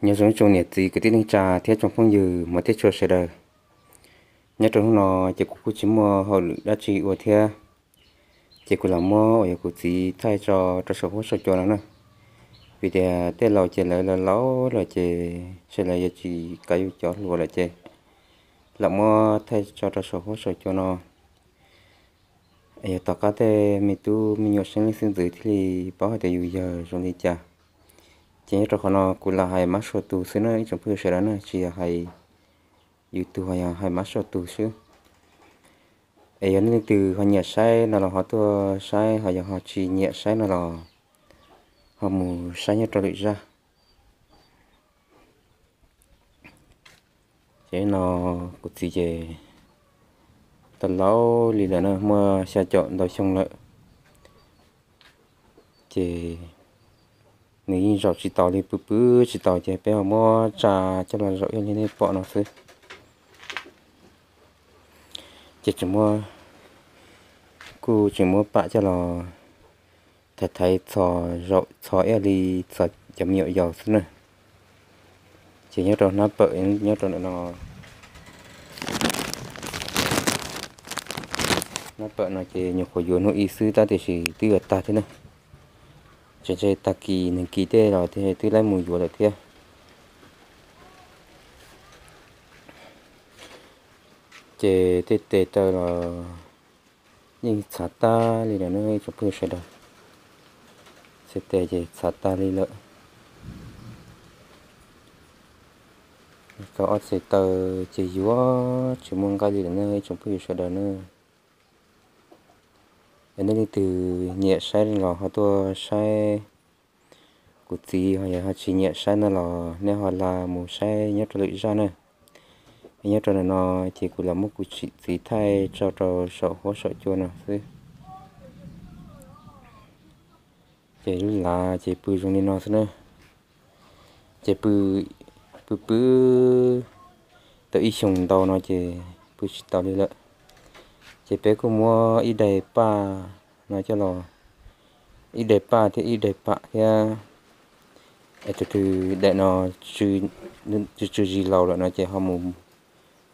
Nyob zoo ib tsoom niam txiv kwv tij neej tsa thiab tsoom phooj ywg hmov thiab tshua sawv daws. Nyob rau hnub no ces kuv kuj tsis muaj hauj lwm dab tsi ua thiab, ces kuv los muab uas yog kuv txiv thaij tso rau saum huab saum cua no na. Vim tias tej laus ces lawv laus laus lawm ces sawv daws yuav tsis kav yus cov hluas lawm ces lam muab thaij tso rau saum huab saum cua no. Yog tom qab tej me tub me nyuam seev leej xeeb ntxwv thiaj li paub hais tias yus yawg zoo li cas. Ces nyob rau qhov no kuv lam hais mab sua tus xwb na ib tsoom phooj ywg sawv daws na, tsis yog hais yus tus, ho yog hais mab sua tus xwb. Es yog nej leej twg ho nyiam saib no los ho tuaj saib, ho yog ho tsis nyiam saib no los ho mus saib nyob rau lwm zaj. Ces no kuv txiv ces tau laus li lawm na, muaj xya caum ntau xyoo lawm. Ces nws yeej zaum tsis taus li, pw pw tsis taus ces peb ho muab tsa coj los zaum ib yam li nej pom no xwb. Ces tseem muab, kuj tseem muab pam coj los thaiv thaiv txhos zaum txhos ib yam li txhos cov me nyuam yaus xwb na. Ces nyob rau hnab pawm nyob rau ntawm no, hnab pawm no ces nyuam qhuav yuav hnub ib xwb tab tiam sis twb yuav tag thiab na. Tseem tseg tag kis neeg kis tej los twb laib mus yuav lawm thiab. Ces tej tes taw los yeej txhav tag li lawm na ib tsoom phooj ywg sawv daws. Txhais tes ces txhav tag li lawm. Tau ob txhais taw ces yuav tsis muaj nqaij li lawm na ib tsoom phooj ywg sawv daws na. Es nej leej twg nyiam saib los ho tuaj saib kuv txiv, ho yog ho tsis nyiam saib no los nej ho la mus saib nyob rau lwm zaj na. Nyob rau ntawm no ces kuv los muab kuv txiv thaij tso rau saum huab saum cua no xwb. Ces lub lav ces pw zoo li no xwb na. Ces pw, pw pw tau ib xyoos ntau no ces pw tsis taus li lawm. Ces peb kuj muab ib daim paj no coj los, ib daim paj thiab ib daim pam thiab, es tus twg daim no tsw tsw zis laus lawm no ces ho mus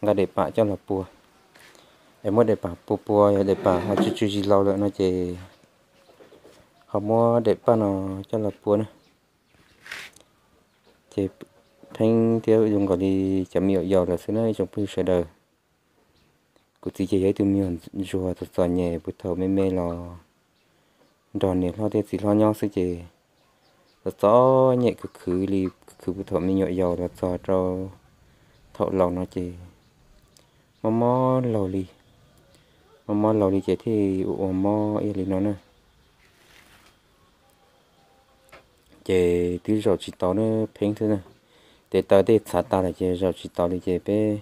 nqa daim pam coj los pua. Es muab daim pam pua pua, yog daim pam ho tsw tsw zis laus lawm no ces ho muab daim paj no coj los pua na. Ces pheeb thiab zoo nkaus li cov me nyuam yaus lawm xwb na ib tsoom phooj ywg sawv daws. Kuv txiv ces yog ib tug me nyuam ntsuag txom txom nyem, puag thaum me me los nrog niam hlob thiab txiv hlob nyob xwb ces txom txom nyem khwv khwv li, khwv khwv puag thaum me nyuam yaus los txog rau thaum laus no ces mob mob laug li, mob mob laug li ces thiaj ua ua mob ib yam li no na. Ces twb zaum tsis tau na, pheeb xwb na. Tes taw tej txhav tag lawm ces zaum tsis tau li ces peb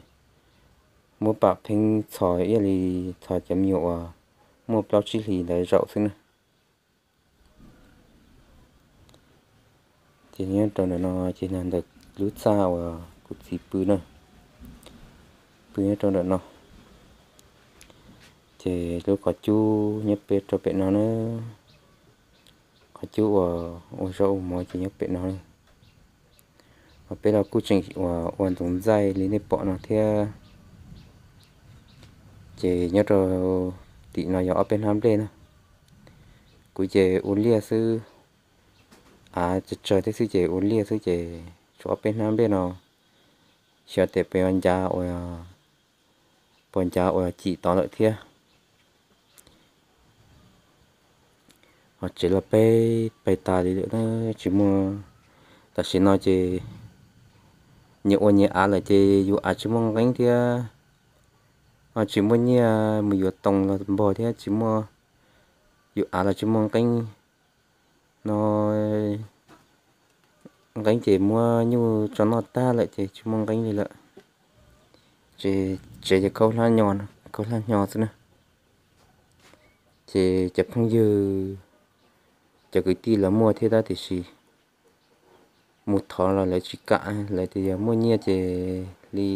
muab pam pheeb txhos ib yam li txhos cov me nyuam uas muaj plaub tsib hlis ntawd zaum xwb na. Ces nyob rau ntawm no ces ntawm lub txaj uas kuv txiv pw na, pw nyob rau ntawm no. Ces lub qhov cub nyob pem rau pem no na, qhov cub uas ua zaub ua mov ces nyob pem no. Ho peb los kuj tseem ua ntxoov ntxaij li nej pom no thiab. Ces nyob rau tim no yog ob peb hnab nplej na. Kuv ces ua liaj xwb, av tsawg tsawg thiab xwb ces ua liaj xwb ces tshuav ob peb hnab nplej no. Xyov tes puas yuav ncav uas, puas ncav uas cim tod lawm thiab. Ho tsev los peb pais tas li lawm na, tsis muaj, tam sim no ces nyias ua nyias av lawm ces yus av tsis muaj nqeeb thiab. Ho tsis muaj nyiaj mus yuav toos los npog thiab, tsis muaj, yus av los tsis muaj nqeeb no, nqeeb ces muab nyuj tso noj tag lawm ces tsis muaj nqeeb li lawm. Ces tsev ces khaub hlab nyo, khaub hlab nyo xwb na. Ces cov phooj ywg, cov kwv tij lawv muaj thiab tab tiam sis mus thov los lawv tsis kam, lawv tias yog muaj nyiaj ces li,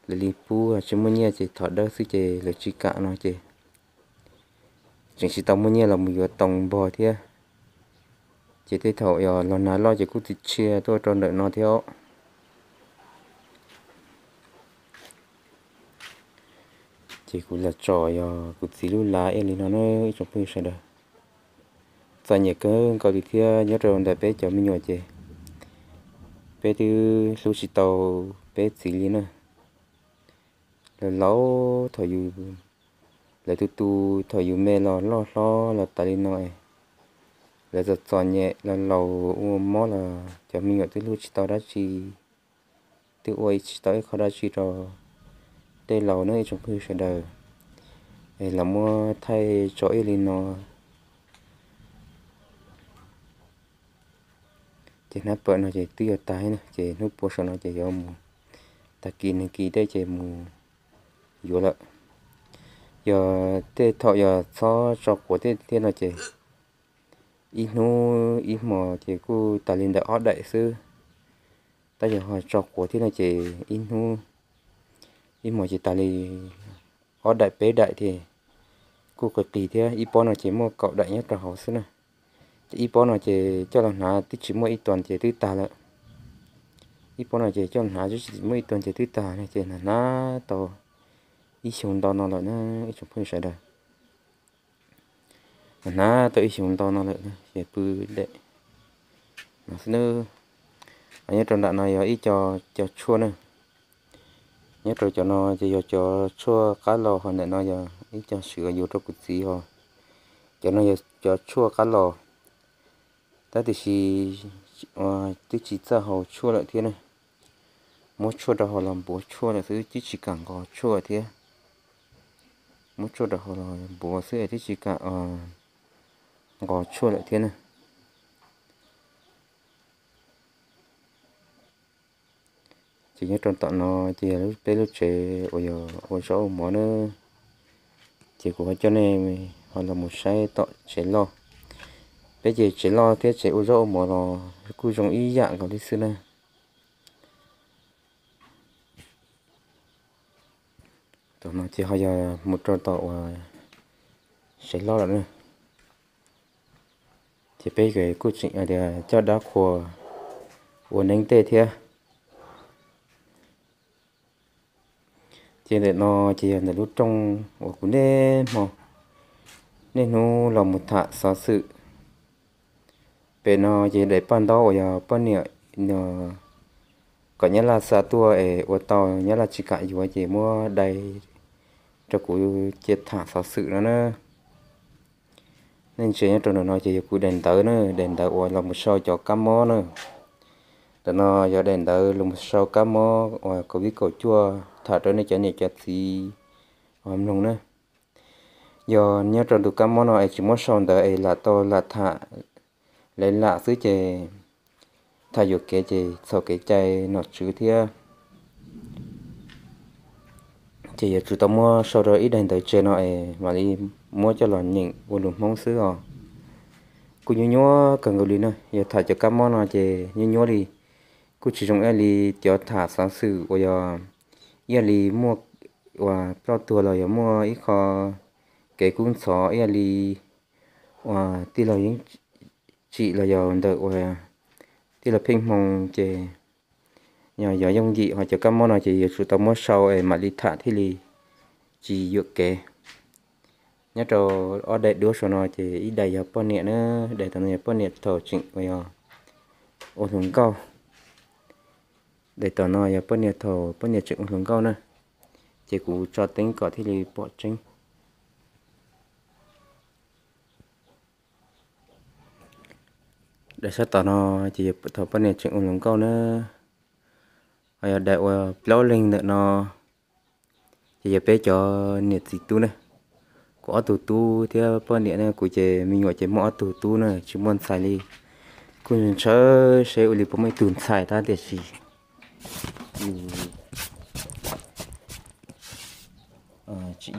lawv li pub, tsis muaj nyiaj ces thov dawb xwb ces lawv tsis kam no ces tseem tsis tau muaj nyiaj los mus yuav toos npog thiab. Ces tej thaum yog los hnav loj ces kuj txiv tshiab tuaj rau ntawm no thiab. Ces kuv los tsom yog kuv txiv lub lav ib li no na ib tsoom phooj ywg sawv daws. Txom nyem kawg nkaus li thiab nyob rau ntawm peb cov me nyuam ces peb twb hlub tsis tau peb txiv li na. Lawv laus thaum yus, lawv tu tu thaum yus me los loj hlob los tas li no es lawv txom txom nyem los laus ua mob los cov me nyuam twb hlub tsis tau dab tsi, twb ua tsis tau ib qho dab tsi rau tej laus na ib tsoom phooj ywg sawv daws. Es los muab thaij tso ib li no. Ces hnab pawm no ces twb yuav tag na, ces hnub puas saum no ces yuav mus, tag kis neeg kis tej ces mus yuav lawm. Yog tej thaum yog txhob tso quav thiab no ces ib hnub ib hmos ces kuj tas li ntawm ob daim xwb. Tab yog ho tso quav thiab no ces ib hnub ib hmos ces tas li ob daim peb daim thiab. Kuj qis qis thiab, ib pob no ces muaj kaum daim nyob rau hauv xwb na. Ces ib pob no ces coj los hnav twb tsis muaj ib tuas ces twb tag lawm. Ib pob no ces coj los hnav twb tsis muaj ib tuas ces twb tag, ces hnav tau ib xyoo ntau no lawm na ib tsoom phooj ywg sawv daws. Hnav tau ib xyoo ntau no lawm ces pw daim no xwb na. Nyob rau nram no yog ib co, cov tshuaj na. Nyob rau cov no ces yog cov tshuaj qab laus, ho ntawm no yog ib co swm yuav rau kuv txiv ho. Cov no yog cov tshuaj qab laus, tab tiam sis twb tsis txawj haus tshuaj lawm thiab na. Muab tshuaj rau hauv los npuav tshuaj lawm xwb, twb tsis kam nqos tshuaj thiab. Muab tshuaj rau hauv los npuav xwb es twb tsis kam nqos tshuaj lawm thiab na. Ces nyob rau tom no ces yog peb lub tsev uas yog ua zaub ua mov na. Ces kuv ho coj nej ho los mus saib tom tsev loj. Peb ces tsev loj thiab tsev ua zaub ua mov los kuj zoo ib yam nkaus li xwb na. Tom no ces ho yog mus rau tom uas tsev loj lawm na. Ces peb kuj tseem tias coj dab qhuas ua neeb tej thiab. Ces ntawm no ces yog ntawm lub rooj uas kuv niaj hmo niaj hnub los mus tham xov xwm. Pem no ces daim paj ntaub uas yog poj niam kom nyab laj xa tuaj es ua tau nyab laj tsis kam yuav ces muab dai rau kuv cia tham xov xwm no na. Nej ntsia nyob rau ntawm no ces yog kuv daim ntawv na, daim ntawv uas los mus sau cov kab mob na. Ntawm no yog daim ntawv los mus sau kab mob uas covid kaum cuaj tham rau nej cov niam cov txiv mloog na. Yog nyob rau tus kab mob no es tsis muab sau ntawv es lam tau lam tham, lawv lam xwb ces tham yuam kev ces txhaum kev cai nom tswv thiab. Ces yuav tsum tau muab sau rau ib daim ntawv tseg no es mam li muab coj los nyeem ua lus Hmoob xwb os. Kuj nyuaj nyuaj kawg nkaus li na, yog tham cov kab mob no ces nyuaj nyuaj li, kuj tsis zoo ib yam li cov tham xov xwm uas yog ib yam li muaj uas ploj tuag los yog muaj ib qho kev kub ntxhov ib yam li uas tij laug Yeeb Tsim los yog ntawm uas tij laug Pheej Hmoo ces yog yooj yim, ho cov kab mob no ces yuav tsum tau muab sau es mam li tham thiaj li tsis yuam kev. Nyob rau ob daim duab saum no ces ib daim yog poj niam na, daim tom no yog poj niam thaum tseem uas yog ua hluas nkauj. Daim tom no yog poj niam thaum poj niam tseem ua hluas nkauj na, ces kuv tso teeb kom thiaj li pom tseeb. Daim sab tom no ces yog thaum poj niam tseem ua hluas nkauj na, ho yog daim uas plaub leeg ntawm no ces yog peb cov niam txiv tub na. Kuv ob tug tub thiab poj niam na, kuv ces me nyuam ces muaj ob tug tub na, tsis muaj ntxhais li. Kuj ntshaw seb ua li puas muaj ib tug ntxhais tab tiam sis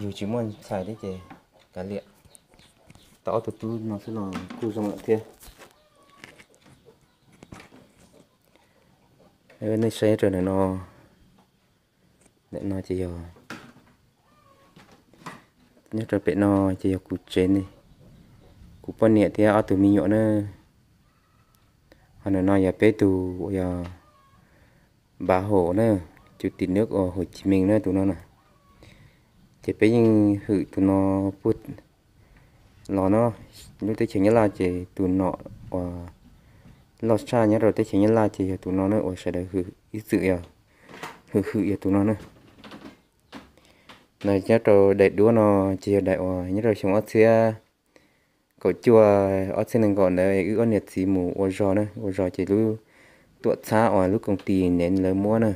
yus tsis muaj ntxhais thiab ces kav liam. Tau ob tug tub no xwb los kuj zoo lawm thiab. Nej saib rau ntawm no, ntawm no ces yog, nyob rau pem no ces yog kuv tsev ne, kuv poj niam thiab ob tug me nyuam na. Ntawm no yog peb tus uas yog Npav Hom na, Chủ tịch nước uas Hồ Chí Minh na tus no na. Ces peb yeej hwm tus no puag los no, lub teb chaws Nyab Laj ces tus nom uas loj tshaj nyob rau teb chaws Nyab Laj ces yog tus no na uas sawv daws hwm ib txwm yog hwm hwm yog tus no na. Nyob rau daim duab no ces yog daim uas nyob rau xyoo ob txhiab kaum cuaj ob txhiab nees nkaum ntawd wb ob niam txiv mus ua zog na, ua zog ces lub tuam txhab uas lub công ty name lawv muab na.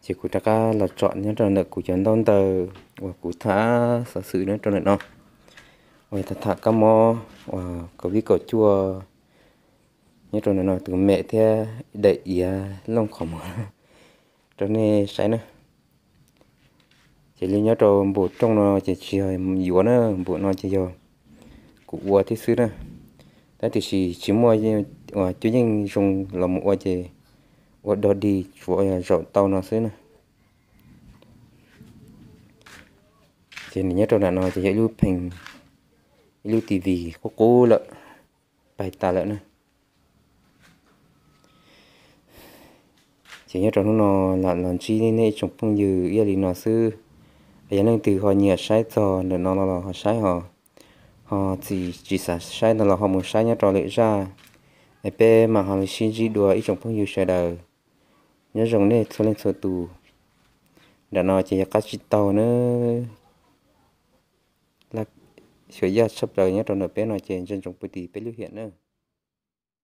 Ces kuv rov qab los tsom nyob rau ntawm kuv cov ntaub ntawv uas kuv tham xov xwm nyob rau ntawm no, uas tham tham kab mob uas covid kaum cuaj nyob rau ntawm no tus mem thiab daim iav looj qhov muag rau nej saib na. Ces li nyob rau npum rooj no ces tsis yog yuav na, npum no ces yog kuv ua thiab xwb na. Tab tiam sis tsis muaj uas cuab yeej zoo los mus ua ces ua dog dig tsuav zaum tau no xwb na. Ces nws nyob rau nram no ces yog ib lub pheej, ib lub T V qub qub lawm, pais tas lawm na. Ces nyob rau hnub no lam los ntsib nej ib tsoom phooj ywg ib yam li no xwb. Yog leej twg ho nyiam saib txog ntawm no los ho saib ho, ho tsis xav saib no los ho mus saib nyob rau lwm zaj, es peb mam ho li sib ntsib dua ib tsoom phooj ywg sawv daws. Nyob zoo nej txhua leej txhua tus. Nram no ces yog qab tsib taug nawb. Xyuas yaj tshaj plaws nyob rau ntawm peb no ces ntsia ntsoov pw tim peb lub hiam na.